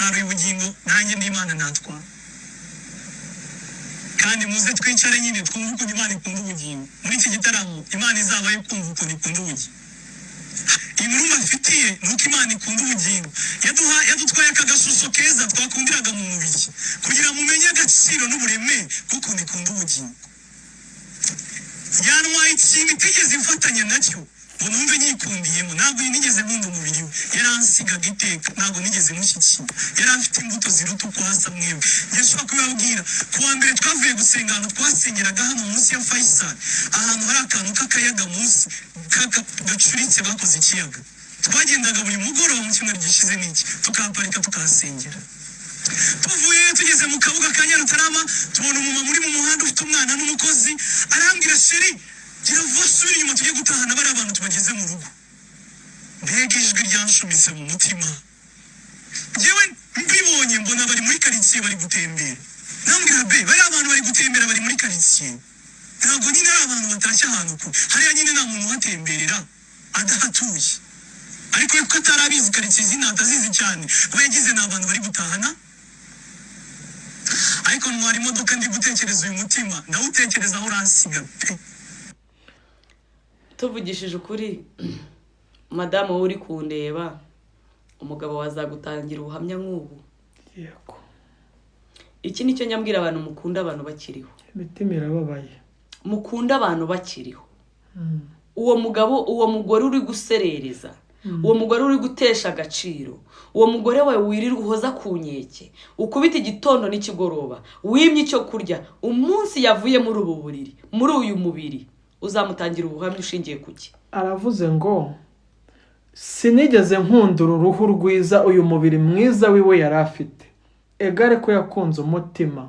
Nasaruye ubugingo nanjye n'Imana natwara. Kandi muze twicare nyine twumve ukuntu Imana ikunda ubugingo. Muri iki gitaramo Imana izabayo kumva ukuntu ikunda ubugingo. Inkuru mbafitiye ni uko Imana ikunda ubugingo. Yaduha, yadutwaye aka gashusho keza twakundiraga mu mubiri, kugira mumenye agaciro n'uburemere bw'ukuntu ikunda ubugingo. Yantwaye ikintu itigeze imfatanya nacyo ngo numve nyikundiyemo. Ntabwo nigeze nkunda umubiri we, yaransigaga iteka, ntabwo nigeze mushyikira. Yari afite imbuto ziruta uko hasa mwebwe. Yashobora kubibabwira. Ku wa mbere twavuye gusenga ahantu twasengeraga hano munsi ya Faisal, ahantu hari akantu k'akayaga munsi gacuritse bakoze ikiyaga. Twagendaga buri mugoroba mu cyumweru gishize n'iki, tukahaparika, tukahasengera. Tuvuye, tugeze mu kabuga ka Nyarutarama, tubona umumama uri mu muhanda ufite umwana n'umukozi. Arambwira: "Chéri, gira vuba, subira inyuma, tujye gutahana bariya bantu tubageze mu rugo." Mbega ijwi ryanshumise mu mutima! Njyewe mbibonye, mbona bari muri karitsiye bari gutembera. Nambwira: "Bae, bariya abantu bari gutembera, bari muri karitsiye, ntabwo nyine ari abantu batashye ahantu kure. Hariya nyine nta muntu uhatemberera adahatuye." Ariko we kuko atari abizi karitsiye izina, atazizi cyane, we yagize ni abantu bari gutahana. Ariko ntwara imodoka ndi gutekereza uyu mutima, ndawutekereza aho uransiga pe. Tuvugishije ukuri, madamu, wowe uri kundeba, umugabo wazagutangira ubuhamya nk'ubu? Yego. Iki nicyo nyambwira abantu: mukunda abantu bakiriho. Imitima irababaye. Mukunda abantu bakiriho. Uwo mugabo, uwo mugore uri guserereza, uwo mugore uri gutesha agaciro, uwo mugore wawe wirirwa uhoza ku nkeke, ukubita igitondo n'ikigoroba, wimye icyo kurya, umunsi yavuye muri ubu buriri, muri uyu mubiri, uzamutangira ubuhamya ushingiye ku ki? Aravuze ngo: "Sinigeze nkunda uru ruhu rwiza, uyu mubiri mwiza wiwe yari afite." Egare ko yakunze umutima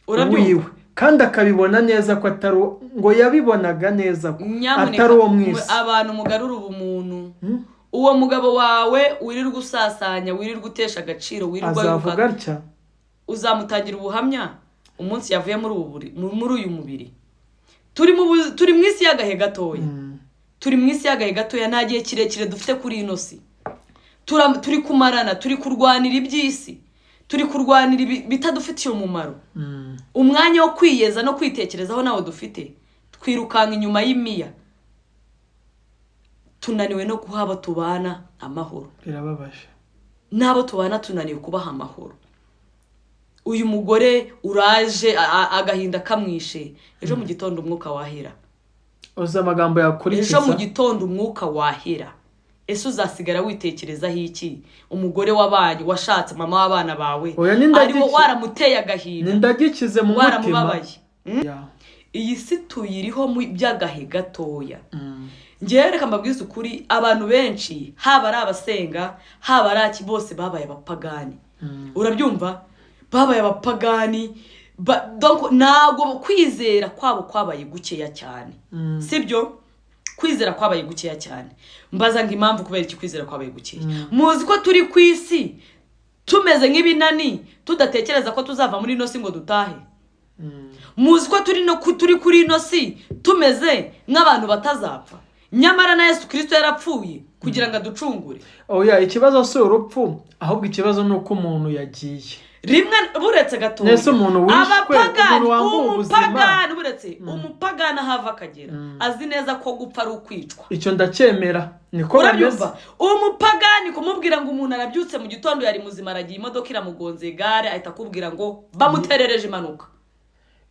Urabyumva? wiwe, kandi akabibona neza ko atari ngo yabibonaga neza ko Nyamuneka, atari uwo mu isi. Abantu mugarura ubumuntu. Uwo mugabo wawe wirirwa usasanya, wirirwa utesha agaciro, wirirwa Azavuga wiruka, atya. uzamutangira ubuhamya umunsi yavuye muri ubu muri uyu mubiri. Turi mu isi y'agahe gatoya. Turi mu isi y'agahe gatoya, nta gihe kirekire dufite kuri ino si. Turi kumarana, turi kurwanira iby'isi, turi kurwanira bitadufitiye umumaro. Umwanya wo kwiyeza no kwitekerezaho nawo dufite. Twirukanka inyuma y'imiya, tunaniwe no guha abo tubana amahoro. Birababaje. N'abo tubana tunaniwe kubaha amahoro. Uyu mugore uraje agahinda kamwishe, ejo mu gitondo umwuka wahera. Uzi amagambo Ejo yakurikiza. mu gitondo umwuka wahera, ese uzasigara witekerezaho iki? Umugore w'abanyu washatse, mama w'abana bawe, Oya, ni ari wo waramuteye agahinda, Nindagikize mu mutima. waramubabaye. Ya. Iyi si tuyiriho mu by'agahe gatoya. Ngewe reka mbabwize ukuri, abantu benshi, haba ari abasenga, haba ari aki, bose babaye abapagani. Urabyumva? Babaye abapagani. Donc ntabwo kwizera kwabo kwabaye gukeya cyane. Sibyo? Kwizera kwabaye gukeya cyane. Mbaza ngo impamvu, kubera iki kwizera kwabaye gukeya? Muzi ko turi ku isi tumeze nk'ibinani, tudatekereza ko tuzava muri ino si ngo dutahe? Muzi ko turi no turi kuri ino si tumeze nk'abantu batazapfa, nyamara na Yesu Kirisito yarapfuye kugira ngo aducungure? Oya, ikibazo si urupfu, ahubwo ikibazo ni uko umuntu yagiye. Rimwe, buretse gatoya. Nese umuntu wishwe, Abapagani, umuntu wambuwe ubuzima. umupagani, buretse, umupagani aho ava akagera azi neza ko gupfa ari ukwicwa. Icyo ndacyemera, niko bimeze. Urabyumva? Umupagani kumubwira ngo umuntu arabyutse mu gitondo, yari muzima, aragiye, imodoka iramugonze, igare, ahita akubwira ngo bamuterereje impanuka.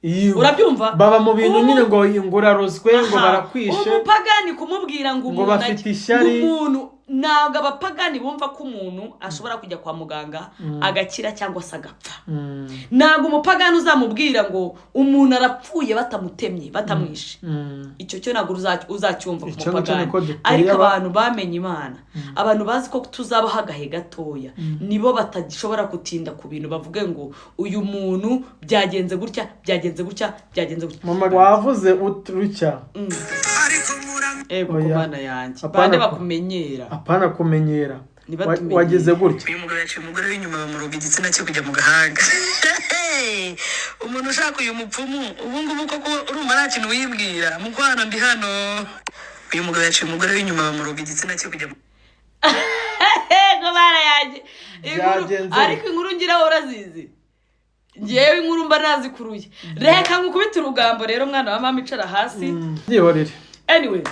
Iyo. Urabyumva? Baba mu bintu nyine ngo urarozwe, ngo Aha. barakwishe. Umupagani kumubwira ngo Ngo umuntu bafite ishyari. ngo umuntu, ntabwo abapagani bumva ko umuntu ashobora kujya kwa muganga agakira cyangwa se agapfa. Ntabwo umupagani uzamubwira ngo umuntu arapfuye batamutemye, batamwishe. Icyo cyo ntabwo uzacyumva ku Icyo ngicyo mupagani. niko duteye. Ariko abantu bamenye Imana, abantu bazi ko tuzabaho agahe gatoya, nibo batashobora gutinda ku bintu, bavuge ngo uyu muntu byagenze gutya, byagenze gutya, byagenze gutya. Mama, wavuze utya. Ego. Oya. Ku Mana yanjye! Apana. Bande bakumenyera? Apana kumenyera. Ntibatumenyere. Wagize gutya. Uyu mugabo yaciye umugore w'inyuma, bamuroga igitsina cye kujya mu gahanga. Umuntu ushaka uyu mupfumu ubu ngubu koko, urumva nta kintu wibwira mukwano. Ndi hano. Uyu mugabo yaciye umugore w'inyuma, bamuroga igitsina cye kujya mu Ego, Mana yanjye! Inkuru- Byagenze Ariko inkuru ngira urazizi, ngewe inkuru mba nazikuruye. Reka nkukubite urugambo rero, mwana wa mama, icara hasi. Byihorere. Anyway,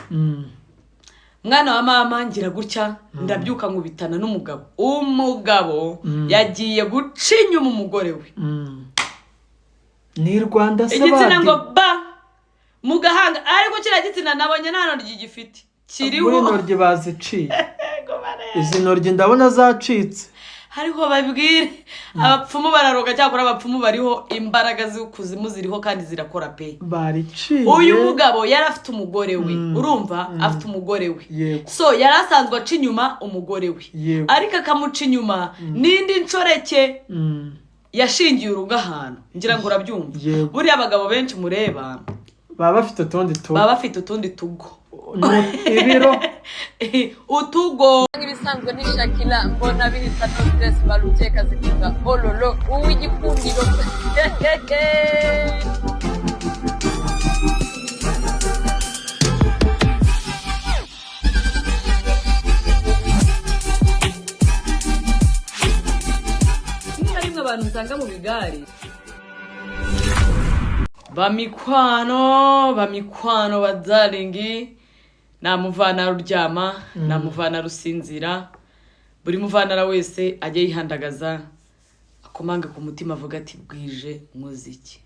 mwana wa mama, ngira gutya ndabyuka nkubitana n'umugabo. Umugabo yagiye guca inyuma umugore we. Ni Rwanda se? Igitsina Bandi ngo ba mu gahanga, ariko kiriya gitsina nabonye nta ntoryi gifite kiriho. Muri intoryi baziciye, izi ntoryi ndabona zacitse. Hariho babwire abapfumu bararoga, cyakora abapfumu bariho, imbaraga z'ukuzimu ziriho kandi zirakora pe. Bariciye. Uyu mugabo yari afite umugore we, urumva, afite umugore we. So yari asanzwe aca inyuma umugore we, ariko akamuca inyuma n'indi nshoreke yashingiye urugo ahantu. Ngira ngo urabyumva. Yego. Buriya abagabo benshi mureba baba bafite utundi tu baba bafite utundi tugo. Ibiro. Utugo. Nk'ibisanzwe ni Shakira, mbona bihita, no stress, baruteka zikunda ololo uw'igikundiro. Rimwe na rimwe abantu usanga mu bigare, bamikwano, bamikwano, bazaringi, namuvana ruryama, namuvana rusinzira. Buri muvanara wese ajye yihandagaza, akomange ku mutima, avuga ati: "Bwije nkoze iki?"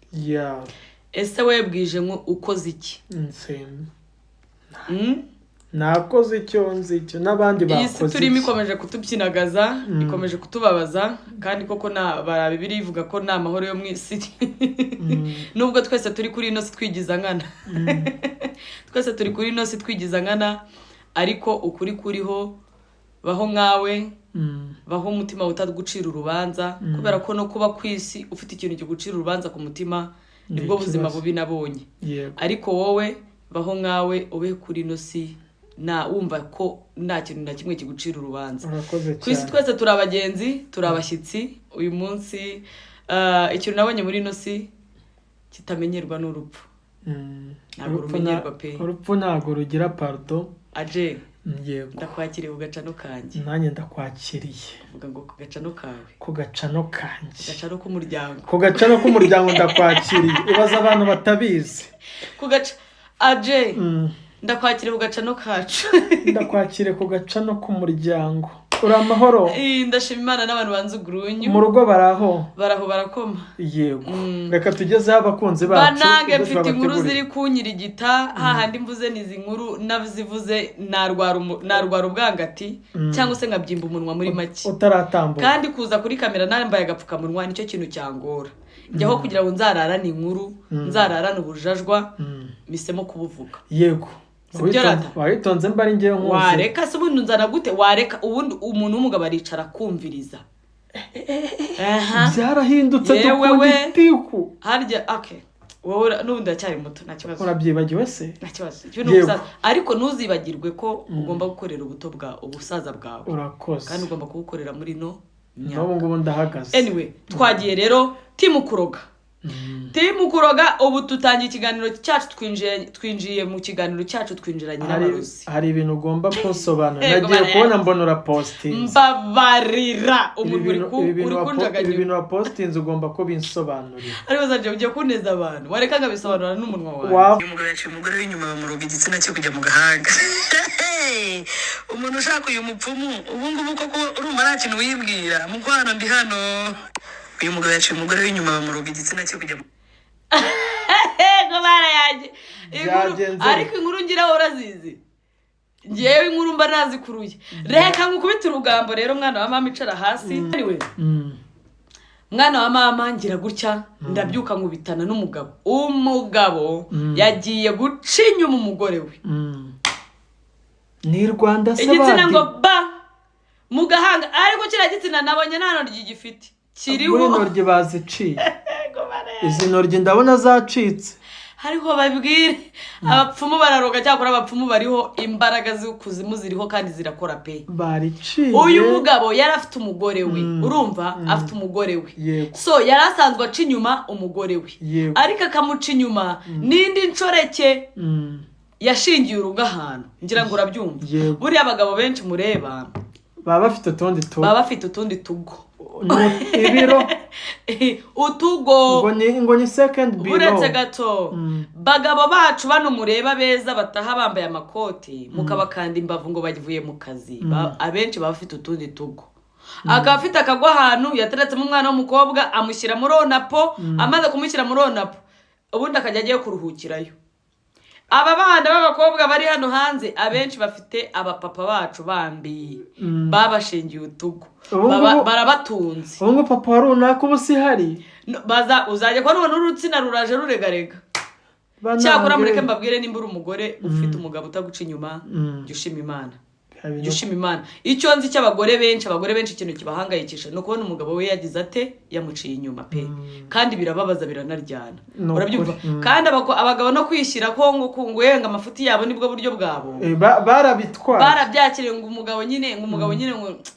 Ese we bwije ukoze iki? Nse- Mm? Nakoze icyo nzi icyo n'abandi Iyi si bakoze turimo iki. ikomeje kutubyinagaza, ikomeje kutubabaza, kandi koko na bara Bibiliya ivuga ko nta mahoro yo mu isi, nubwo twese turi kuri ino si twigiza nkana. Twese turi kuri ino si twigiza nkana, ariko ukuri kuriho. Baho nkawe, baho umutima utagucira urubanza, kubera ko no kuba ku isi ufite ikintu kigucira urubanza ku mutima nibwo Ni buzima ikibazo. bubi nabonye. Ariko wowe baho nkawe, ube kuri ino si na wumva ko nta kintu na kimwe kigucira urubanza. Urakoze Ku isi cyane. twese turi abagenzi, turi abashyitsi. Uyu munsi ikintu nabonye muri ino si kitamenyerwa n'urupfu. Ntabwo Urupfu rumenyerwa pe. Urupfu ntabwo rugira pardon. Aje. Yego. Ndakwakiriye ku gacano kanjye. Nanjye ndakwakiriye. Vuga ngo ku gacano kawe. Ku gacano kanjye. Gacano k'umuryango. Ku gacano k'umuryango, ndakwakiriye. Ibaza abantu batabizi. Ku gaca aje. Ndakwakiriye ku gacano kacu. Ndakwakiriye ku gacano k'umuryango. Uri amahoro? Ndashima Imana n'abantu banze ugrunyu. Mu rugo baraho? Baraho, barakoma. Yego, reka tugezeho abakunzi bacu Banange, ibyo mfite inkuru twabateguriye. ziri kunyirigita hahandi mvuze nizi nkuru nazivuze narwara ubwangati cyangwa se nkabyimba umunwa muri make. Utaratambuka. Kandi kuza kuri kamera nambaye agapfukamunwa nicyo kintu cyangora. Njyaho kugira ngo nzararane inkuru, nzararane ubujajwa, misemo kubuvuga. Si byo rata? Wawitonze, mba ari ngewe nkuzi. Wareka se ubundi nzana gute? Wareka ubundi umuntu w'umugabo aricara akumviriza. Aha. Byarahindutse. Yewe Dukunda we. itiku. Harya okay, wowe n'ubundi uracyari muto, nta kibazo. Urabyibagiwe se? Nta kibazo. Icyo ni ubusaza, ariko ntuzibagirwe ko ugomba gukorera ubuto bwa ubusaza bwawe. Urakoze. Kandi ugomba kubukorera muri no myaka. N'ubu ngubu ndahagaze. Anyway, twagiye rero, team kuroga, team kuroga. Ubu tutangiye ikiganiro cyacu, twinjiye mu kiganiro cyacu, twinjiranye Hari, n'abarozi. hari ibintu ugomba kunsobanura. Yego, Nagiye Mariya. kubona mbona urapositinze. Mbabarira, Ibi umuntu uri bintu ibi bintu uri ibi kunjaganya. bintu wapositinze ugomba kubinsobanurira. Ariko zanje ugiye kuneza abantu, wareka nkabisobanura n'umunwa wawe. Uyu mugabo yaciye umugore w'inyuma, bamuroga igitsina cye kujya mu gahanga. Umuntu ushaka uyu mupfumu ubu ngubu koko urumva nta kintu wibwira. Mukwano, ndi hano. Uyu mugabo yaciye umugore w'inyuma, bamuroga igitsina cye kujya mu Ego bara yanjye. Inkuru- Byagenze. Ariko inkuru ngira urazizi, ngewe inkuru mba nazikuruye. Reka nkukubite urugambo rero, mwana wa mama, icara hasi. Anyway, mwana wa mama, ngira gutya ndabyuka nkubitana n'umugabo. Umugabo yagiye guca inyuma umugore we. Ni Rwanda se? Igitsina Bandi ngo ba mu gahanga, ariko kiriya gitsina nabonye nta ntoryi gifite kiriho. Muri intoryi baziciye, izi ntoryi ndabona zacitse. Hariho babwire abapfumu bararoga, cyakora abapfumu bariho, imbaraga z'ukuzimu ziriho kandi zirakora pe. Bariciye. Uyu mugabo yari afite umugore we, urumva, afite umugore we. So yari asanzwe aca inyuma umugore we, ariko akamuca inyuma n'indi nshoreke yashingiye urugo ahantu. Ngira ngo urabyumva. Yego. Buriya abagabo benshi mureba Baba bafite utundi tu Baba bafite utundi tugo. Ibiro. Utugo. Ngo ni second below. Uretse gato, bagabo bacu bano mureba beza bataha bambaye amakoti, mukabakanda imbavu ngo bavuye mu kazi, abenshi baba bafite utundi tugo. Akaba afite akagwa ahantu yateretsemo umwana w'umukobwa, amushyira muri onapo. Amaze kumushyira muri onapo, ubundi akajya agiye kuruhukirayo. Aba bana b'abakobwa bari hano hanze, abenshi bafite abapapa bacu bambi babashingiye utugo. Ubu ngubu- Barabatunze. Ubu ngubu papa wa runaka ubu si hari. No, baza uzajya kubona ubona urutsina ruraje ruregarega. Banange. Cyakora mureke mbabwire, nimba uri umugore ufite umugabo utaguca inyuma, jya ushima Imana. Bya Jya ushima Imana. Icyo nzi cy'abagore benshi, abagore benshi ikintu kibahangayikisha ni ukubona umugabo we yagize ate, yamuciye inyuma pe, kandi birababaza, biranaryana. Ni ukuri. Urabyumva? Kandi abagabo no kwishyira ko ngo kunguyenga amafuti yabo nibwo buryo bwabo. Barabitwaye. Barabyakiriye ngo umugabo nyine, ngo umugabo nyine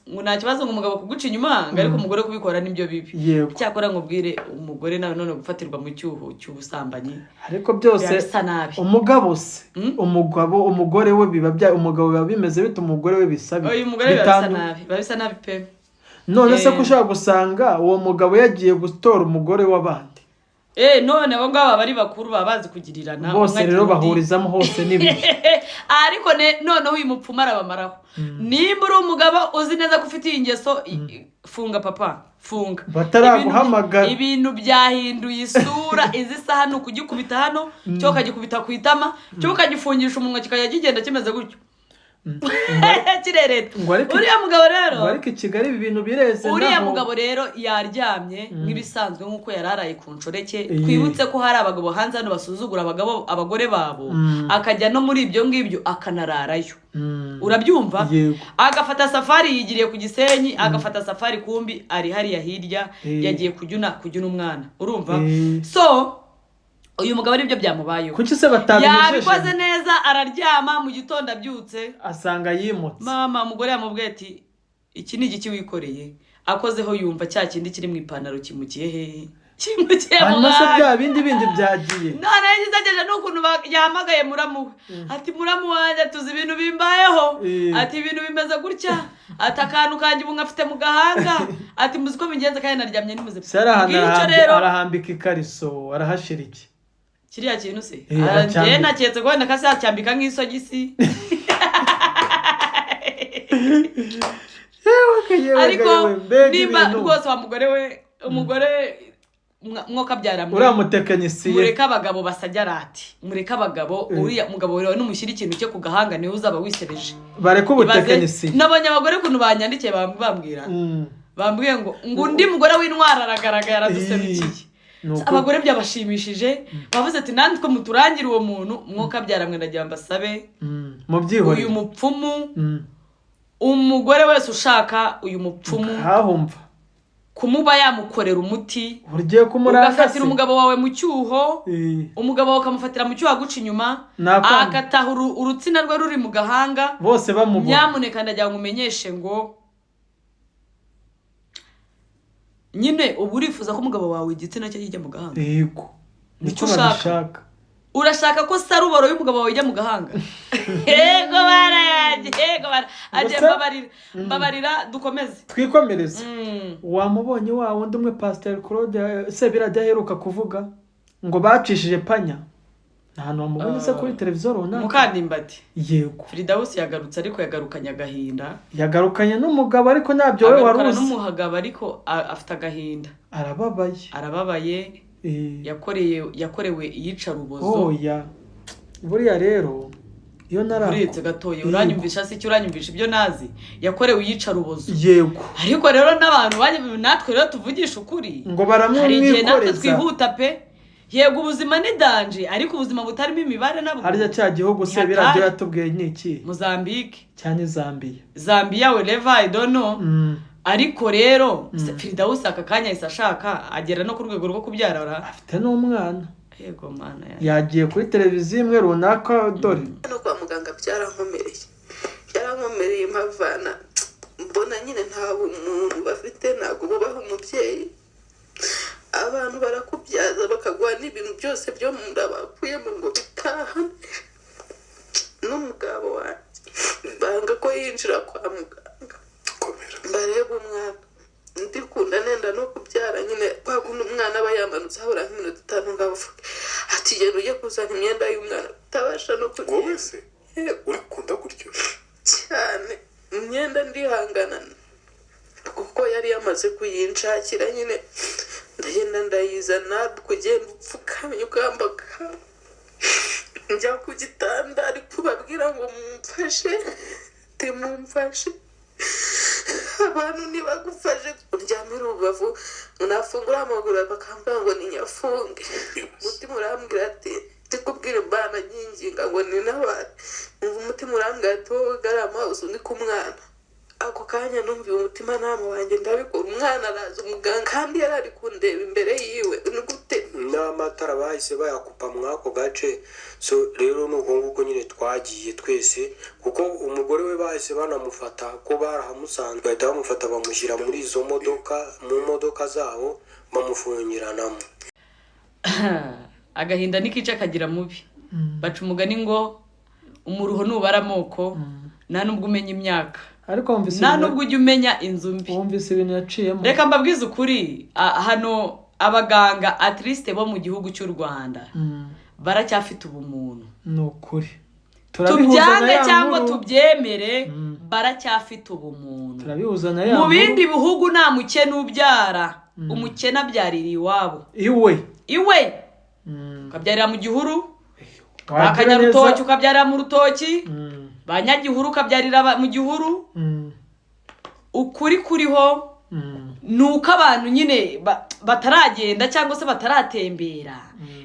ngo nta kibazo, ngo umugabo kuguca inyuma, ngo ariko umugore kubikora nibyo bibi. Cyakora nkubwire, umugore nawe none gufatirwa mu cyuho cy'ubusambanyi Ariko byose biba bisa nabi. Umugabo se, umugabo, umugore we biba bya, umugabo biba bimeze bite, umugore we bisa bite? Uyu mugore biba bisa Bitandu- nabi, biba bisa nabi pe. None se Eh. ko ushobora gusanga uwo mugabo yagiye gutora umugore w'abandi? None abo ngabo baba ari bakuru, baba bazi kugirirana. Bose Umwe agira rero undi. bahurizamo hose n'ibibi. Ariko noneho uyu mupfumu arabamaraho. Nimba uri umugabo uzi neza ko ufite iyi ngeso, funga papa, funga. Bataraguhamagara. Ibintu byahinduye isura. Izi saha ni ukugikubita hano, cyo ukagikubita ku itama, cyo ukagifungisha umunwa, kikajya kigenda kimeze gutyo kirereta. Ngo ariko- Uriya mugabo rero, Ngo ariko i Kigali ibi bintu bireze uriya naho. mugabo rero yaryamye nk'ibisanzwe, nk'uko yari araye ku nshoreke. Iye. Twibutse ko hari abagabo hanze hano basuzugura abagabo, abagore babo, akajya no muri ibyo ngibyo akanararayo. Urabyumva? Yego. Agafata safari, yigiriye ku Gisenyi, agafata safari, kumbi ari hariya hirya, yagiye kujyuna umwana, urumva? So uyu mugabo aribyo byamubayeho. Kuki se batabihejeje? Yabikoze neza, araryama, mu gitondo abyutse asanga yimutse. Mama, umugore yamubwiye ati: "Iki ni igiki wikoreye?" Akozeho yumva cya kindi kiri mu ipantaro kimukiye hehe? Kimukiye mu Hanyuma se mwanya. bya bindi bindi byagiye? None yagizegeje n'ukuntu yahamagaye muramu we, ati: "Muramu wanjye, tuzi ibintu bimbayeho." Ati: "Ibintu bimeze gutya." Ati: "Akantu kanjye ubu nkafite mu gahanga." Ati: "Muzi ko bigenze kandi naryamye nimuze." Se ari ahantu Ngicyo rero. Arahambika ikariso, arahashira iki? Kiriya kintu se? Aracyambika. Njyewe naketse ko wenda kasi yacyambika nk'isogisi. Yewe yewe, Ariko yewe, mbega nimba ibintu. rwose wa mugore we, umugore mwokabyara mwe, Uriya mutekinisiye. mureke abagabo basagarati, mureke abagabo. Uriya mugabo wawe numushyira ikintu cye ku gahanga, niwe uzaba wisebeje. Bareke Ibaze, ubutekinisiye. nabonye abagore ukuntu banyandikiye, bambwira, bambwiye ngo undi mugore w'intwara aragaragara, araduserukiye. Ni ukuri. Abagore byabashimishije, bavuze ati: "Natwe muturangire uwo muntu." Mwokabyara mwe, ndagira mbasabe, Mubyihorere. uyu mupfumu, umugore wese ushaka uyu mupfumu Hahumva kumuba yamukorera umuti, ugiye kumuranga se. ugafatira umugabo wawe mu cyuho, umugabo wawe ukamufatira mu cyuho aguca inyuma, Nakwanga. agataha urutsina rwe ruri mu gahanga, Bose bamubona. nyamuneka ndagira ngo umenyeshe ngo nyine uba urifuza ko umugabo wawe igitsina cye kijya mu gahanga. Yego. Nicyo Niko ushaka. babishaka. Urashaka ko saruboro y'umugabo wawe ijya mu gahanga? Yego barayanjye, yego bara agiye. Gusa- Mbabarira, mbabarira, dukomeze. Twikomereze. Wamubonye wa wundi umwe, Pasiteri Claude Sebirajya aheruka kuvuga ngo bacishije panya? Nta hantu wamubonye se kuri televiziyo runaka? Mukandimbati. Yego. Firidawusi yagarutse, ariko yagarukanye agahinda. Yagarukanye n'umugabo, ariko ntabyo wowe wari Agarukana uzi. n'umuhagabo, ariko afite agahinda. Arababaye. Arababaye. Yakorewe iyicarubozo. Oya, buriya rero iyo nara Uretse gatoya, uranyumvisha se icyo uranyumvisha ibyo nazi? Yakorewe iyicarubozo. Yego. Ariko rero n'abantu natwe rero tuvugisha ukuri, Ngo hari igihe natwe baramumwikoreza. twihuta pe. Yego, ubuzima ni danger, ariko ubuzima butarimo imibare nabwo Harya cya gihugu se Ni birabyo hatari. yatubwiye ni iki? Mozambique. Cyane Zambia. Zambia, wherever, I don't know. Ariko rero Firidawusi aka kanya yahise ashaka, agera no ku rwego rwo kubyara. Afite n'umwana. Yego mana ya Yagiye kuri televiziyo imwe runaka, dore. No kwa muganga byarankomereye, byarankomereye, mpavana mbona nyine nta bumuntu bafite, ntabwo bubaha umubyeyi. Abantu barakubyaza bakaguha n'ibintu byose byo mu nda bakuyemo ngo bitahane. N'umugabo wanjye banga ko yinjira kwa muganga. Mbarebe umwana ndikunda nenda no kubyara nyine, kwa kundi umwana aba yamanutse habura nk'iminota 5 ngo avuge, ati genda ujye kuzana imyenda y'umwana utabasha no Wowe kugenda. se Yego. uri kunda gutyo? Cyane, imyenda ndihangana kuko yari yamaze kuyinshakira nyine, ndagenda ndayizana, kugenda upfukamye ukambaka njya ku gitanda, ari kubabwira ngo mumfashe, timumfashe abantu ntibagufashe, uryamire urubavu, nafungura amaguru bakambwira ngo ninyafunge. Umutima urambwira ati ndikubwira imana nyinginga ngo ninabare, numva umutima urambwira ati wowe garama usunike umwana. Ako kanya numva umutimanama wanjye ndabikora, umwana araza, umuganga kandi yari ari kundeba imbere yiwe, ni gute? N'amatara bahise bayakupa muri ako gace. So rero ni uko nguko nyine twagiye twese, kuko umugore we bahise banamufata ko barahamusanze, bahita bamufata bamushyira muri izo modoka, mu modoka zabo bamufungiranamo. Agahinda nikica kagira mubi. Baca umugani ngo umuruho nubara amoko, nta nubwo umenya imyaka, Ariko wumvise nta ibintu- nubwo ujya umenya inzu mbi. Wumvise ibintu yaciyemo? Reka mbabwize ukuri, hano abaganga at least bo mu gihugu cy'u Rwanda baracyafite ubumuntu. Ni ukuri. Turabihuza na Tubyange ya cyangwa nkuru. tubyemere, baracyafite ubumuntu. Turabihuza na ya Mu nkuru. bindi bihugu nta mukene ubyara, umukene abyarira iwabo. Iwe. Iwe, ukabyarira mu gihuru. Wagira Bakanyarutoki, neza. ukabyarira mu rutoki, ba nyagihuru ukabyarira mu gihuru. Ukuri kuriho ni uko abantu nyine bataragenda cyangwa se bataratembera,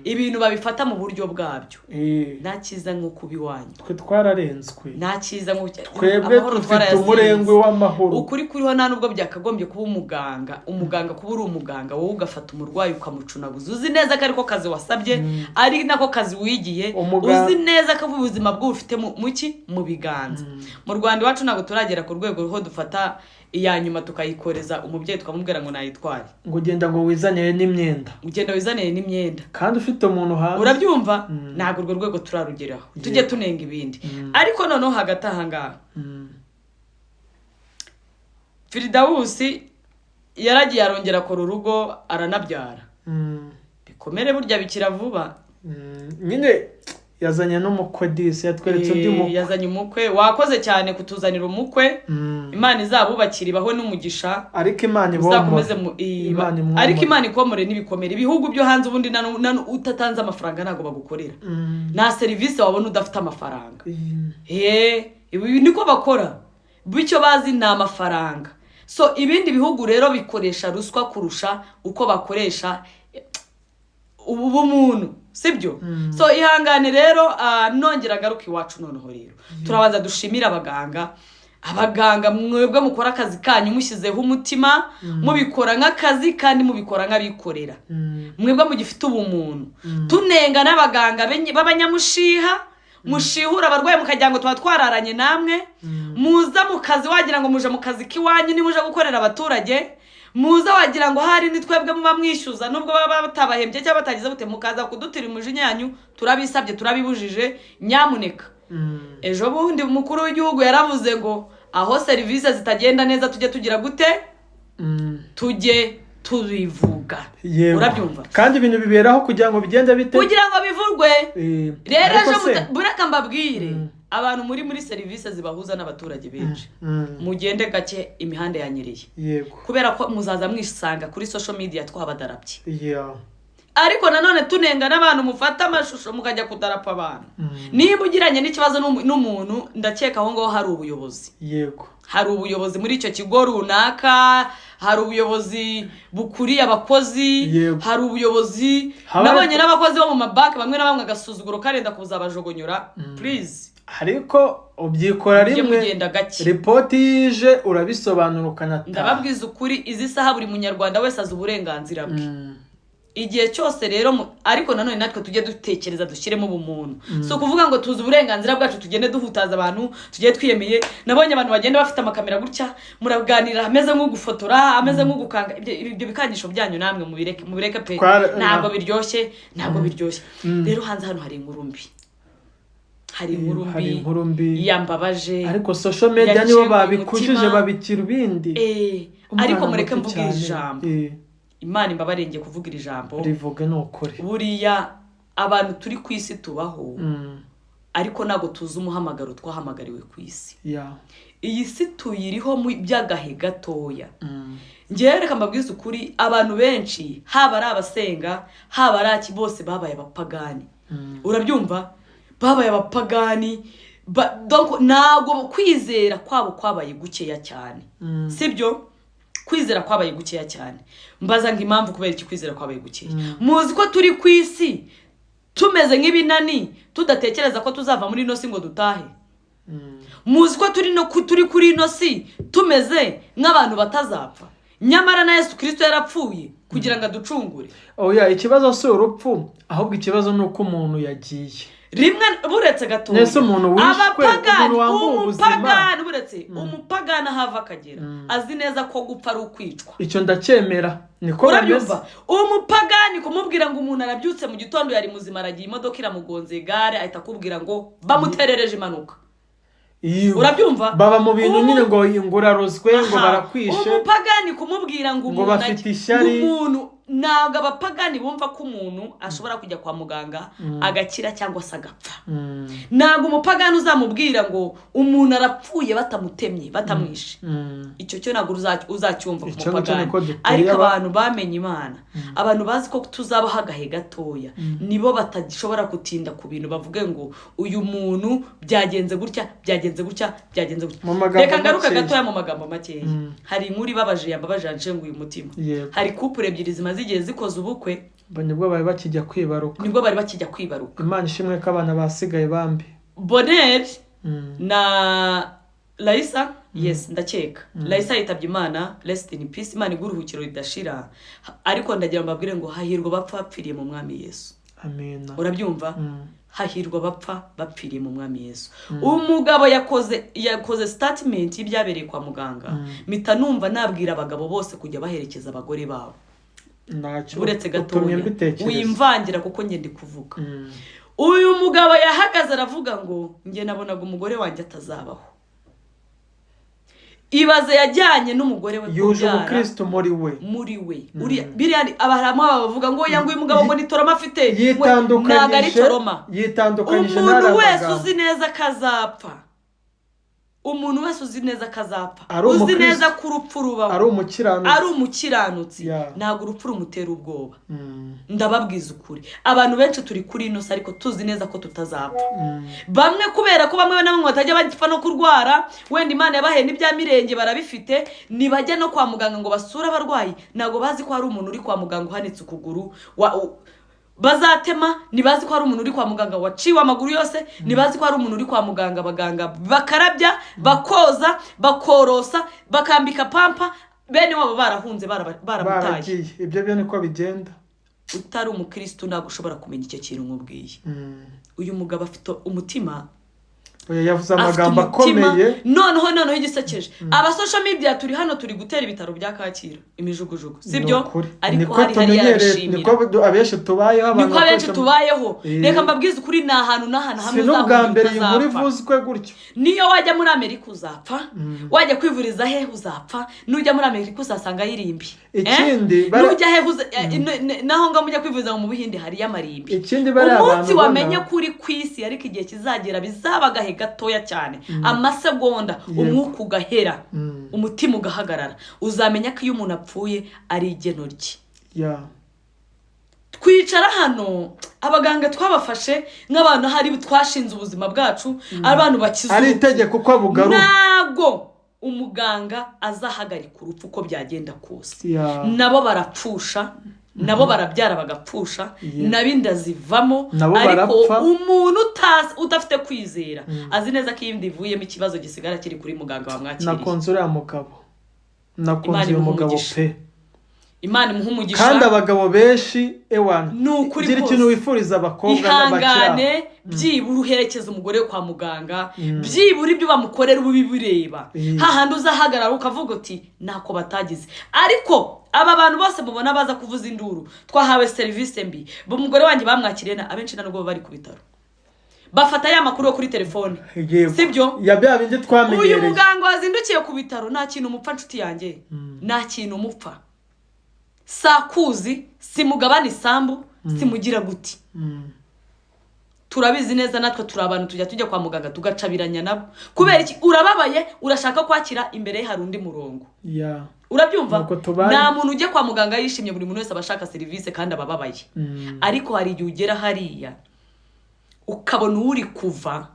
ibintu babifata mu buryo bwabyo. Nta cyiza nko kuba iwanyu. Twe twararenzwe. Nta cyiza nko Twebwe amahoro dufite twarayasinze. umurengwe w'amahoro. Ukuri kuriho, nta nubwo byakagombye kuba umuganga, kuba uri umuganga wowe ugafata umurwayi ukamucunaguza, uzi neza ko ariko kazi wasabye, ari nako kazi wigiye, uzi neza ko ubuzima bwe ufite mu ki mu biganza. Mu Rwanda iwacu ntabwo turagera ku rwego aho dufata iya nyuma tukayikoreza umubyeyi, tukamubwira ngo nayitware. Ngo ugenda ngo wizanire n'imyenda. Ugenda wizanire n'imyenda. Kandi ufite umuntu hanze. Urabyumva? Ntabwo urwo rwego turarugeraho, tujye tunenga ibindi. Ariko noneho hagati aha ngaha, Firidawusi yaragiye arongera akora urugo, aranabyara. Bikomere burya bikira vuba. Nyine yazanye n'umukwe disi, yatweretse undi mukwe. Yazanye umukwe, wakoze cyane kutuzanira umukwe. Imana izabubakira, ibahe n'umugisha. Ariko Imana Uzakomeze ibomore. mu Imana imwomore. Ariko Imana ikomore n'ibikomere. Ibihugu byo hanze ubundi utatanze amafaranga ntabwo bagukorera. Nta serivisi wabona udafite amafaranga. Ibi niko bakora, bityo bazi ni amafaranga. So ibindi bihugu rero bikoresha ruswa kurusha uko bakoresha ubu bumuntu, sibyo? So ihangane rero. Nongera agaruka iwacu noneho rero, turabanza dushimire abaganga. Abaganga mwebwe mukora akazi kanyu mushyizeho umutima, mubikora nk'akazi kandi mubikora nk'abikorera, mwebwe mugifite ubumuntu. Tunenga n'abaganga b'abanyamushiha, mushihura abarwayi mukagira ngo tuba twararanye namwe. Muza mu kazi wagira ngo muje mu kazi k'iwanyu, nimuje gukorera abaturage muza wagira ngo hari ni twebwe muba mwishyuza, nubwo baba batabahembye cyangwa batagize bute, mukaza kudutira umujinya yanyu. Turabisabye, turabibujije, nyamuneka. Ejo bundi umukuru w'igihugu yaravuze ngo aho serivisi zitagenda neza tujye tugira gute? Tujye tubivuga. Urabyumva? Kandi ibintu biberaho kugira ngo bigende bite? Kugira ngo bivurwe. Rero Ariko ejo se bureka mbabwire, abantu muri serivisi zibahuza n'abaturage benshi, mugende gake, imihanda yanyereye. Kubera ko muzaza mwisanga kuri social media twabadarabye. Ariko nanone tunenga n'abantu mufata amashusho mukajya kudarapa abantu. Niba ugiranye n'ikibazo n'umuntu, ndakeka aho ngaho hari ubuyobozi. Hari ubuyobozi muri icyo kigo runaka, hari ubuyobozi bukuriye abakozi. Hari ubuyobozi. Nabonye n'abakozi bo mu mabanki bamwe na bamwe agasuzuguro karenda kuzabajogonyora. Please, Ariko ubyikora mujye rimwe, mugenda gake. Ripoti yije urabisobanura ukanataha. Ndababwiza ukuri, izi saha buri munyarwanda wese azi uburenganzira bwe. Igihe cyose rero ariko nanone natwe tujye dutekereza, dushyiremo ubumuntu. Si ukuvuga ngo tuzi uburenganzira bwacu tugende duhutaza abantu, tugiye twiyemeye. Nabonye abantu bagenda bafite amakamera gutya, muraganira ameze nk'ugufotora, ameze nk'ugukanga. Ibyo bikangisho byanyu namwe mubireke, mubireke pe. Ntabwo biryoshye, ntabwo biryoshye. Rero hanze hano hari inkuru mbi, Hari inkuru Hari mbi inkuru mbi. yambabaje. Ariko social media nibo Yaciye babikujije, umutima. babikira ibindi. Umwana Ariko mureke muto mvuge iri cyane. jambo. Imana imbabarire, ngiye kuvuga iri jambo. Rivuge, ni ukuri. Buriya abantu turi ku isi tubaho, ariko ntabwo tuzi umuhamagaro twahamagariwe ku isi. Iyi si tuyiriho mu by'agahe gatoya. Ngewe reka mbabwize ukuri, abantu benshi, haba ari abasenga, haba ari aki, bose babaye abapagani. Urabyumva, babaye abapagani. Donc ntabwo kwizera kwabo kwabaye gukeya cyane. Sibyo, kwizera kwabaye gukeya cyane. Mbaza ngo impamvu, kubera iki kwizera kwabaye gukeya? Muzi ko turi ku isi tumeze nk'ibinani, tudatekereza ko tuzava muri ino si ngo dutahe? Muzi ko turi no turi kuri ino si tumeze nk'abantu batazapfa, nyamara na Yesu Kirisito yarapfuye kugira ngo aducungure? Oya, ikibazo si urupfu, ahubwo ikibazo ni uko umuntu yagiye. Rimwe, buretse gatoya. Nese umuntu wishwe, Abapagani, umuntu wambuwe ubuzima. umupagani, buretse, umupagani aho ava akagera azi neza ko gupfa ari ukwicwa. Icyo ndacyemera, niko bimeze. Urabyumva, umupagani kumubwira ngo umuntu arabyutse mu gitondo, yari muzima, aragiye, imodoka iramugonze, igare, ahita akubwira ngo bamuterereje impanuka. Urabyumva? Baba mu bintu nyine ngo urarozwe, ngo Aha. barakwishe. Umupagani kumubwira ngo Ngo umuntu bafite ishyari. ngo umuntu, ntabwo abapagani bumva ko umuntu ashobora kujya kwa muganga agakira cyangwa se agapfa. Ntabwo umupagani uzamubwira ngo umuntu arapfuye batamutemye, batamwishe. Icyo cyo ntabwo uzacyumva ku Icyo ngicyo mupagani. niko duteye. Ariko abantu bamenye Imana, abantu bazi ko tuzabaho agahe gatoya, nibo batashobora gutinda ku bintu, bavuge ngo uyu muntu byagenze gutya, byagenze gutya, byagenze gutya. Mu magambo Reka ngaruke makeya. gatoya, mu magambo makeya. Hari inkuru ibabaje, yambabaje, yanshenguye umutima. Hari couple ebyiri zimaze igihe zikoze ubukwe. Bo nibwo bari bakijya kwibaruka. Nibwo bari bakijya kwibaruka. Imana ishimwe ko abana basigaye bambi. Boneri na Raisa, yes, ndakeka Raisa yitabye Imana, rest in peace, Imana iguhe uruhukiro ridashira. Ariko ndagira ngo mbabwire ngo hahirwa bapfa bapfiriye mu Mwami Yesu. Amina. Urabyumva, hahirwa bapfa bapfiriye mu Mwami Yesu. Umugabo yakoze statement y'ibyabereye kwa muganga, mpita numva nabwira abagabo bose kujya baherekeza abagore babo. Ntacyo Uretse utumye gatoya, mbitekereza. wimvangira kuko njye ndi kuvuga. Uyu mugabo yahagaze aravuga ngo njye nabonaga umugore wanjye atazabaho. Ibaze, yajyanye n'umugore we Yuje kubyara. ubukristo muri we. Muri we. Uriya biriya abaramo bavuga ngo ya ngo uyu mugabo ngo ni trauma afite. Ntabwo ari Yitandukanyije trauma. Yitandukanyije Umuntu n'ariya wese magambo. uzi neza ko azapfa, umuntu wese uzi neza ko azapfa, Ari uzi umukristo. neza ko urupfu rubaho, Ari umukiranutsi. ari umukiranutsi, ntabwo urupfu rumutera ubwoba. Ndababwiza ukuri, abantu benshi turi kuri ino si ariko tuzi neza ko tutazapfa. Bamwe, kubera ko bamwe na bamwe batajya bapfa no kurwara, wenda Imana yabahaye n'ibya mirenge barabifite, ntibajya no kwa muganga ngo basure abarwayi. Ntabwo bazi ko hari umuntu uri kwa muganga uhanitse ukuguru bazatema, ntibazi ko hari umuntu uri kwa muganga waciwe amaguru yose, ntibazi ko hari umuntu uri kwa muganga abaganga bakarabya, bakoza, bakorosa, bakambika pampa, bene wabo barahunze, baramutaye. Baragiye, ibyo byo niko bigenda. Utari umukirisitu ntabwo ushobora kumenya icyo kintu nkubwiye. Uyu mugabo afite umutima. Oya, yavuze Afite amagambo umutima. akomeye. Noneho igisekeje, aba social media turi hano turi gutera ibitaro bya Kacyiru imijugujugu, sibyo? Ni ukuri. Ariko Niko hari hariya tumenyereye, arabishimira. niko abenshi tubayeho, abantu Niko abenshi tubayeho. Reka mbabwize ukuri, ni ahantu n'ahantu hamwe Si n'ubwa uzahurira mbere iyi nkuru utazapfa. ivuzwe gutyo. Niyo wajya muri Amerika uzapfa, wajya kwivuriza hehe uzapfa, nujya muri Amerika uzasanga irimbi. Ikindi, Nujya hehe naho ngaho mujya kwivuriza mu Buhinde hariyo amarimbi. Ikindi bariya Umunsi bantu wamenye ubona ko uri ku isi, ariko igihe kizagera bizaba agahe gatoya cyane, amasegonda, umwuka ugahera, umutima ugahagarara, uzamenya ko iyo umuntu apfuye ari igeno rye. Twicara hano, abaganga twabafashe nk'abantu hari twashinze ubuzima bwacu, abantu bakize Ari urupfu. itegeko uko bugaruka. Ntabwo umuganga azahagarika urupfu uko byagenda kose. Nabo barapfusha, nabo barabyara bagapfusha, nabo inda zivamo. Nabo Ariko barapfa. umuntu utazi, udafite kwizera, azi neza ko iyo inda ivuyemo ikibazo gisigara kiri kuri muganga wamwakiriye. Nakunze uriya mugabo, nakunze Imana uyu imuhe mugabo umugisha. pe. Imana imuhe umugisha. Kandi abagabo benshi, ewana, Ni ukuri gira kose. ikintu wifuriza abakobwa n'abakiri aho. Ihangane, byibura uherekeza umugore we kwa muganga, byibura ibyo bamukorera uba ubireba. Hahandi uzahagarara ukavuga uti ntako batagize. Ariko aba bantu bose mubona baza kuvuza induru, twahawe serivisi mbi, umugore wanjye bamwakiriye na abenshi nta nubwo baba bari ku bitaro. Bafata ya makuru yo kuri telefone. Yego. Sibyo? Ya bya bindi Uyu twamenyereye. muganga wazindukiye ku bitaro nta kintu umupfa, nshuti yanjye, nta kintu umupfa. Sakuzi simugabana isambu, simugira guti. Turabizi neza, natwe turi abantu, tujya kwa muganga tugacabiranya nabo. Kubera iki? Urababaye, urashaka kwakira, imbere ye hari undi murongo. Ya. Urabyumva? Nuko tubaye. Nta muntu ujya kwa muganga yishimye. Buri muntu wese aba ashaka serivisi kandi aba ababaye. Ariko hari igihe ugera hariya ukabona uri kuva,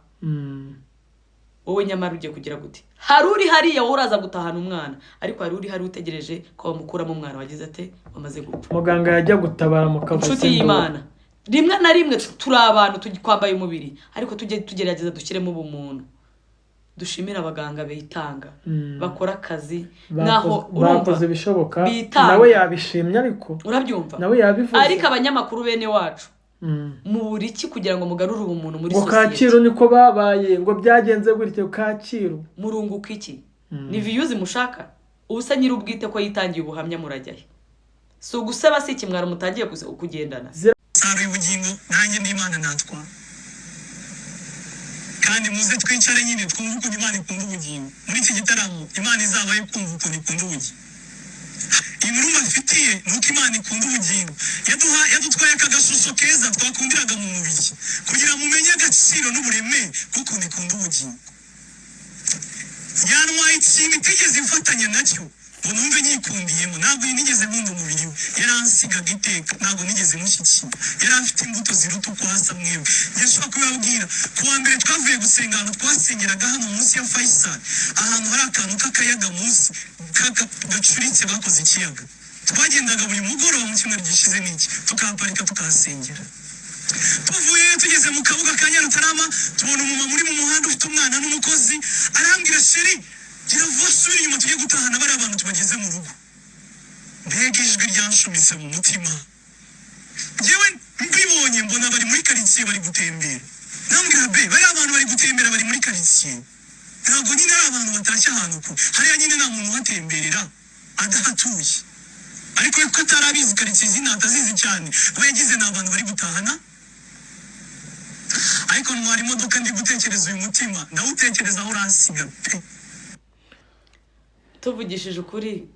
wowe nyamara ugiye kugira gute? Hari uri hariya, wowe uraza gutahana umwana, ariko hari uri hari utegereje ko bamukuramo umwana wagize ate, wamaze gupfa. Muganga yajya gutabara mukavuza Inshuti induru. y'Imana, rimwe na rimwe turi abantu twambaye umubiri, ariko tujye tugerageza dushyiremo ubumuntu, dushimire abaganga bitanga, bakora akazi nkaho urumva Bakoze ibishoboka. bitanga. Nawe yabishimye ariko. Urabyumva? Nawe yabivuze. Ariko abanyamakuru bene wacu, mubura iki kugira ngo mugarure ubumuntu muri Ngo sosiyete? Kacyiru niko babaye, ngo byagenze gutyo Kacyiru. Murunguka iki? Ni views mushaka? Ubusa nyir'ubwite ko yitangiye ubuhamya, murajyahe? Si uguseba, si ikimwaro mutangiye kugendana? Saruye ubugingo, nanjye ndi Imana natwara. Kandi muze twicare nyine twumve ukuntu Imana ikunda ubugingo. Muri iki gitaramo Imana izabaye kumva ukuntu ikunda ubugingo. Inkuru mbafitiye ni uko Imana ikunda ubugingo. Yaduha, yadutwaye aka gashusho keza twakundiraga mu mubiri kugira mumenye agaciro n'uburemere bw'ukuntu ikunda ubugingo. Yantwaye ikintu itigeze imfatanya nacyo ngo numve nyikundiyemo. Ntabwo nigeze nkunda umubiri we, yaransigaga iteka, ntabwo nigeze mushyikira. Yari afite imbuto ziruta uko asa mwebwe. Yashobora kubibabwira. Ku wa mbere twavuye gusenga ahantu twasengeraga hano munsi ya Faisal, ahantu hari akantu k'akayaga munsi gacuritse bakoze ikiyaga. Twagendaga buri mugoroba mu cyumweru gishize n'iki, tukahaparika, tukahasengera. Tuvuye, tugeze mu kabuga ka Nyarutarama, tubona umumama uri mu muhanda ufite umwana n'umukozi. Arambwira: "Chéri, gira vuba, subira inyuma, tujye gutahana bariya bantu tubageze mu rugo." Mbega ijwi ryanshumise mu mutima! Njyewe mbibonye mbona bari muri karitsiye, bari gutembera. Nambwira: "Bae, bariya abantu bari gutembera, bari muri karitsiye, ntabwo nyine ari abantu batashye ahantu kure. Hariya nyine nta muntu uhatemberera adahatuye." Ariko ko atari abizi karitsiye izina, atazizi cyane, we yagize ni abantu bari gutahana. Ariko ntwara imodoka ndi gutekereza uyu mutima, ndawutekereza aho uransiga pe. Tuvugishije ukuri,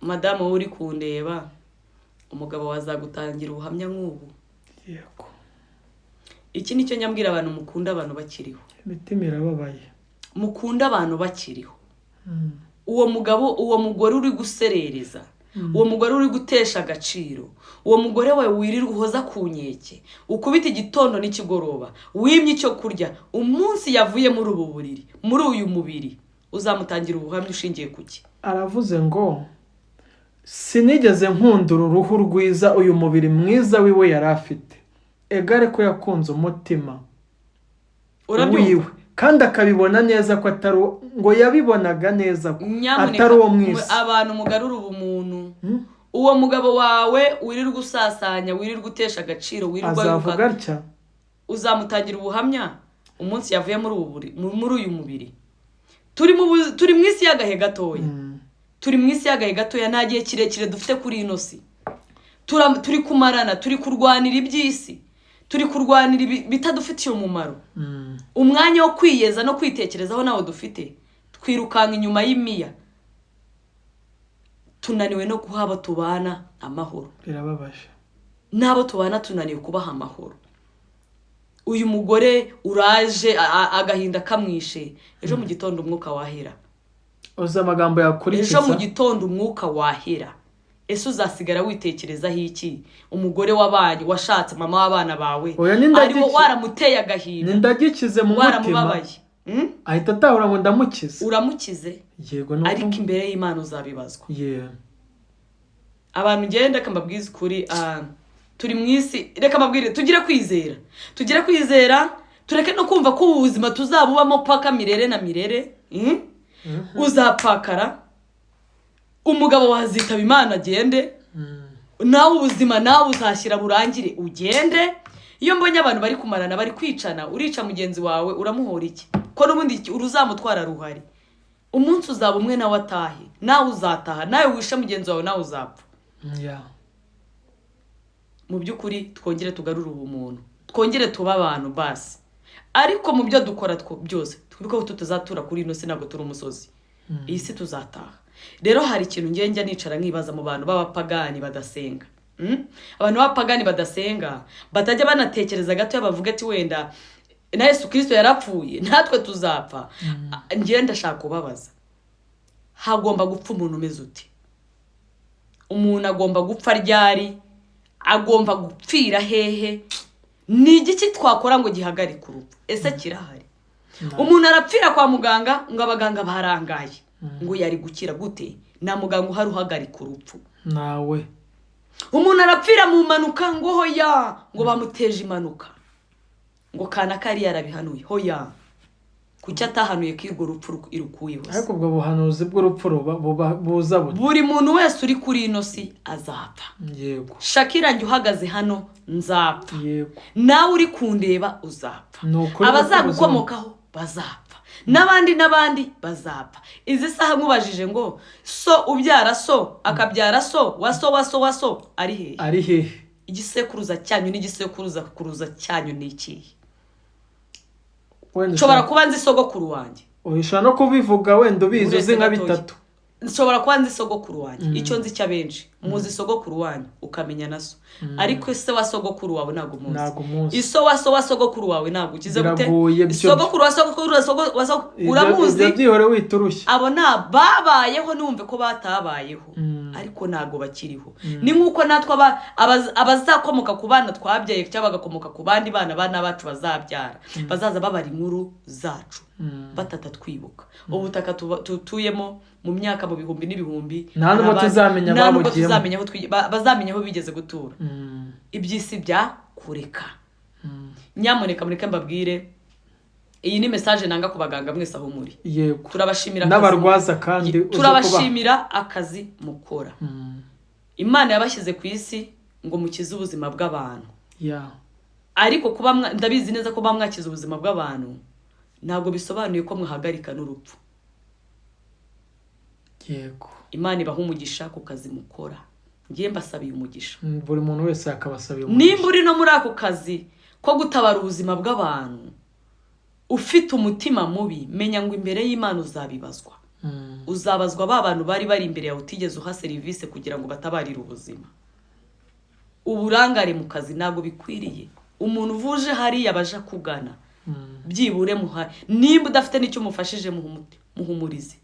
madamu, wowe uri kundeba, umugabo wazagutangira ubuhamya nk'ubu? Yego. Iki nicyo nyambwira abantu: mukunda abantu bakiriho. Imitima irababaye. Mukunda abantu bakiriho. Uwo mugabo, uwo mugore uri guserereza, uwo mugore uri gutesha agaciro, uwo mugore wawe wirirwa uhoza ku nkeke, ukubita igitondo n'ikigoroba, wimye icyo kurya, umunsi yavuye muri ubu buriri, muri uyu mubiri, uzamutangira ubuhamya ushingiye ku ki? Aravuze ngo sinigeze nkunda uru ruhu rwiza, uyu mubiri mwiza wiwe yari afite, egare ko yakunze umutima Urabyumva? wiwe, kandi akabibona neza ko atari ngo yabibonaga neza ko Nyamuneka, atari uwo mu isi. Abantu mugarura ubumuntu. Uwo mugabo wawe wirirwa usasanya, wirirwa utesha agaciro, wirirwa Azavuga wiruka, atya. uzamutangira ubuhamya umunsi yavuye muri ubu muri uyu mubiri. Turi mu isi y'agahe gatoya, turi mu isi y'agahe gatoya. Nta gihe kirekire dufite kuri ino si. Turi kumarana, turi kurwanira iby'isi, turi kurwanira bitadufitiye umumaro. Umwanya wo kwiyeza no kwitekerezaho ntawo dufite. Twirukanka inyuma y'imiya, tunaniwe no guha abo tubana amahoro. Birababaje. N'abo tubana tunaniwe kubaha amahoro. Uyu mugore uraje agahinda kamwishe, ejo mu gitondo umwuka wahera. Uzi amagambo yakurikiza. Ejo mu gitondo umwuka wahera, ese uzasigara witekerezaho iki? Umugore w'abanyu washatse, mama w'abana bawe, Oya, ni ari wo waramuteye agahinda, Nindagikize mu mutima. waramubabaye? Ahita atahura ngo ndamukize. Uramukize, Yego, nuko ariko imbere y'Imana uzabibazwa. Yeah. Abantu, ngenda reka mbabwize ukuri, turi mu isi. Reka mbabwire, tugire kwizera, tugire kwizera, tureke no kumva ko ubu buzima tuzabubamo paka mirere na mirere. Uzapfakara, umugabo wazitaba Imana agende, nawe ubuzima nawe uzashyira burangire ugende. Iyo mbonye abantu bari kumarana, bari kwicana, urica mugenzi wawe uramuhora iki, ko n'ubundi uruzamutwara ruhari? Umunsi uzaba umwe nawe atahe, nawe uzataha, nawe wishe mugenzi wawe, nawe uzapfa. Mu by'ukuri twongere tugarure ubumuntu, twongere tube abantu basi. Ariko mu byo dukora byose twibuke ko tutazatura kuri ino si, ntabwo turi umusozi, iyi si tuzataha. Rero hari ikintu ngiye njya nicara nkibaza mu bantu b'abapagani badasenga. Abantu b'abapagani badasenga batajya banatekereza gatoya bavuga ati wenda na Yesu Kirisito yarapfuye, natwe tuzapfa. Ngiye ndashaka kubabaza, hagomba gupfa umuntu umeze ute? Umuntu agomba gupfa ryari? Agomba gupfira hehe? Ni igiki twakora ngo gihagarike urupfu? Ese kirahari? Umuntu arapfira kwa muganga ngo abaganga barangaye, ngo yari gukira gute? Nta muganga uhari uhagarika urupfu. Nawe. Umuntu arapfira mu mpanuka ngo hoya, ngo bamuteje impanuka, ngo kanaka yari yarabihanuye. Hoya, kuki atahanuye ko urwo rupfu irukuyeho se? Ariko ubwo buhanuzi bw'urupfu buba buza bute? Buri muntu wese uri kuri ino si azapfa. Shakira, njye uhagaze hano nzapfa. Nawe uri kundeba uzapfa. Ni ukuri. Abazagukomokaho bazapfa, n'abandi n'abandi bazapfa. Izi saha nkubajije ngo so ubyara so akabyara so wa so wa so wa so ari hehe? Ari hehe? Igisekuruza cyanyu n'igisekuruza kuruza cyanyu ni ikihe? Wenda Nshobora kuba nzi sogokuru wanjye. Ushobora no kubivuga wenda ubizi, Uretse uzi nka gatoya. bitatu. Nshobora kuba nzi sogokuru wanjye. Icyo nzi cy'abenshi, muzi sogokuru wanyu ukamenya na so, ariko se wa sogokuru wawe ntabwo umuzi. Ntabwo umuzi. Iso wa so wa sogokuru wawe ntabwo ukize gute? Biragoye byo. Sogokuru wa sogokuru wa uramuzi? Ibyo byihore witurushye. Abo ni ababayeho, numve ko batabayeho, ariko ntabwo bakiriho. Ni nk'uko natwe abazakomoka ku bana twabyaye cyangwa bagakomoka ku bandi bana, abana bacu bazabyara, bazaza babara inkuru zacu batatatwibuka. Ubutaka tutuyemo mu myaka mu bihumbi n'ibihumbi, Nta nubwo hari tuzamenya nta nubwo ababugiyemo. tuzamenya aho bazamenya aho bigeze gutura. Iby'isi bya kureka. Nyamuneka mureke mbabwire, iyi ni message nanga ku baganga mwese aho muri. Turabashimira akazi N'abarwaza kandi uze kubaha. Turabashimira akazi mukora. Imana yabashyize ku isi ngo mukize ubuzima bw'abantu. Ariko kuba ndabizi neza ko mwakiza ubuzima bw'abantu ntabwo bisobanuye ko mwahagarika n'urupfu. Imana ibaha umugisha ku kazi mukora. Ngiye mbasabiye umugisha. Buri muntu wese akabasabiye umugisha. Nimba uri no muri ako kazi ko gutabara ubuzima bw'abantu ufite umutima mubi, menya ngo imbere y'Imana uzabibazwa. Uzabazwa ba bantu bari bari imbere yawe utigeze uha serivisi kugira ngo batabarire ubuzima. Uburangare mu kazi ntabwo bikwiriye. Umuntu uvuje hariya baje kugana, byibure muha, nimba udafite n'icyo umufashije, muhumurize,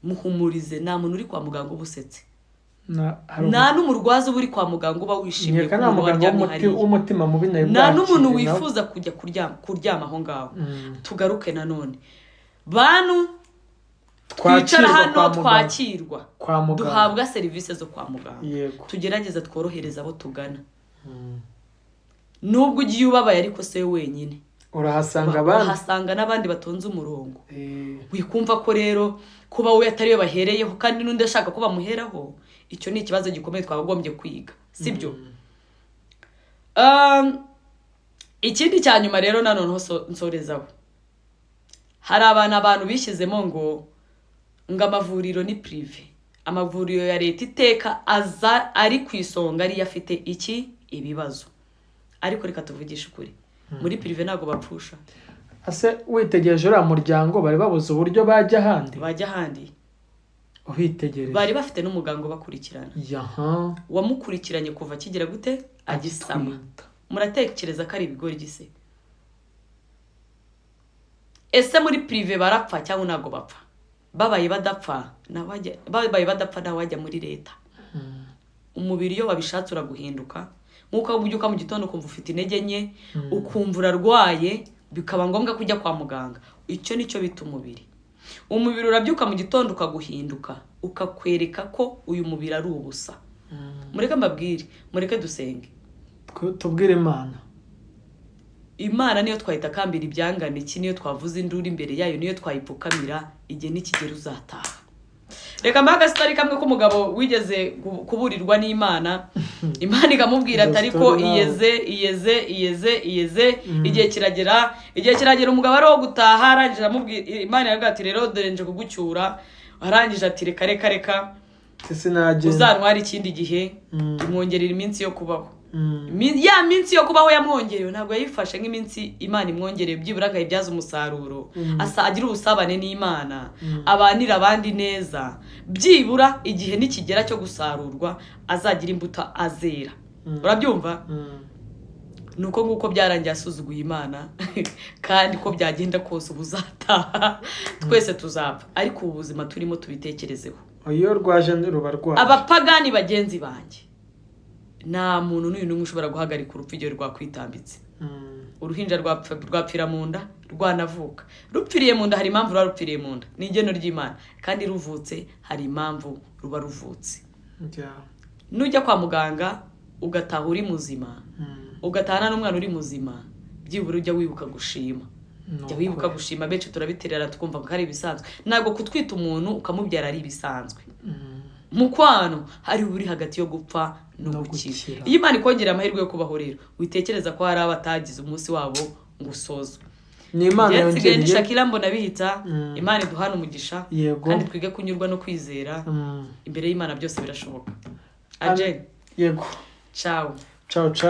muhumurize. Nta muntu uri kwa muganga uba usetse. Hari Nta n'umurwaza uba uri kwa muganga uba wishimiye Nkeka ko nta umuntu muganga waryamye hariya. w'umutima mubi nawe Nta n'umuntu bwakire nawe. wifuza kujya kuryama aho ngaho. Tugaruke nanone, bantu twicara Twakirwa hano, kwa muganga. twakirwa, Kwa muganga. duhabwa serivisi zo kwa muganga. Tugerageza tworohereza abo tugana. Nubwo ugiye ubabaye, ariko si we wenyine. Urahasanga abandi. Urahasanga n'abandi batonze umurongo. Wikumva ko rero kuba we atari we bahereyeho kandi n'undi ashaka ko bamuheraho, icyo ni ikibazo gikomeye twakagombye kwiga, sibyo? Ikindi cya nyuma rero nanone nsorezaho, hari abantu bishyizemo ngo amavuriro ni privé, amavuriro ya leta iteka aza ari ku isonga ariyo afite iki ibibazo. Ariko reka tuvugishe ukuri, muri privé ntabwo bapfusha. Ase witegereje uriya muryango, bari babuze uburyo bajya ahandi? Bajya ahandi. Ubitegereje. Bari bafite n'umuganga ubakurikirana. Wamukurikiranye kuva akigera gute, agisama. Agitwita. Muratekereza ko ari ibigoryi se? Ese muri privé barapfa cyangwa ntabwo bapfa? Babaye badapfa, babaye badapfa ntawajya muri leta. Umubiri iyo wabishatse uraguhinduka, nk'uko ubyuka mu gitondo ukumva ufite intege nke, ukumva urarwaye, bikaba ngombwa kujya kwa muganga. Icyo nicyo bita umubiri. Umubiri urabyuka mu gitondo ukaguhinduka, ukakwereka ko uyu mubiri ari ubusa. Mureke mbabwire, mureke dusenge. Tubwire Imana. Imana niyo twayitakambira ibyangana iki, niyo twavuza induru imbere yayo, niyo twayipfukamira, igihe nikigera uzataha. Reka mbahe agasitari kamwe k'umugabo wigeze kuburirwa n'Imana. Imana ikamubwira ati ariko Story nawe. iyeze, iyeze, iyeze, iyeze. Igihe kiragera, igihe kiragera, umugabo ari uwo gutaha. Arangije aramubwira, Imana iramubwira ati rero dore nje kugucyura. Arangije ati reka, reka, reka, Ati sinagenda. uzantware ikindi gihe. Imwongerera iminsi yo kubaho. Ya minsi yo kubaho yamwongerewe ntabwo yayifashe nk'iminsi Imana imwongereye, byibura akayibyaza umusaruro, asa agira ubusabane n'Imana, abanire abandi neza, byibura igihe nikigera cyo gusarurwa azagira imbuto azera. Urabyumva? Ni uko nguko byarangiye asuzuguye Imana. Kandi ko byagenda kose ubu uzataha, twese tuzapfa. Ariko ubu buzima turimo tubitekerezeho. Iyo rwaje ruba rwaje. Abapagani bagenzi banjye, nta muntu n'uyu n'umwe ushobora guhagarika urupfu igihe rwakwitambitse. Uruhinja rwapfira mu nda, rwanavuka rupfiriye mu nda, hari impamvu ruba rupfiriye mu nda, ni igeno ry'Imana. Kandi ruvutse hari impamvu ruba ruvutse. Nujya kwa muganga ugataha uri muzima, ugatahana n'umwana uri muzima, byibura ujya wibuka gushima. Ni Jya wibuka ukuri. gushima. Benshi turabiterera tukumva ko ari ibisanzwe. Ntabwo kutwita umuntu ukamubyara ari ibisanzwe. Mukwano hari uri hagati yo gupfa no No gukira. gukira. Iyo Imana ikongerera amahirwe yo kubaho rero, witekereza ko hari abatagize umunsi wabo ngo usozwe. Ni Imana Njye nsigaye ndi yongereye. Shakira mbona bihita. Imana iduhane umugisha. Kandi twige kunyurwa no kwizera. Imbere y'Imana byose birashoboka. Aje. Yego. Ciao. Ciao ciao.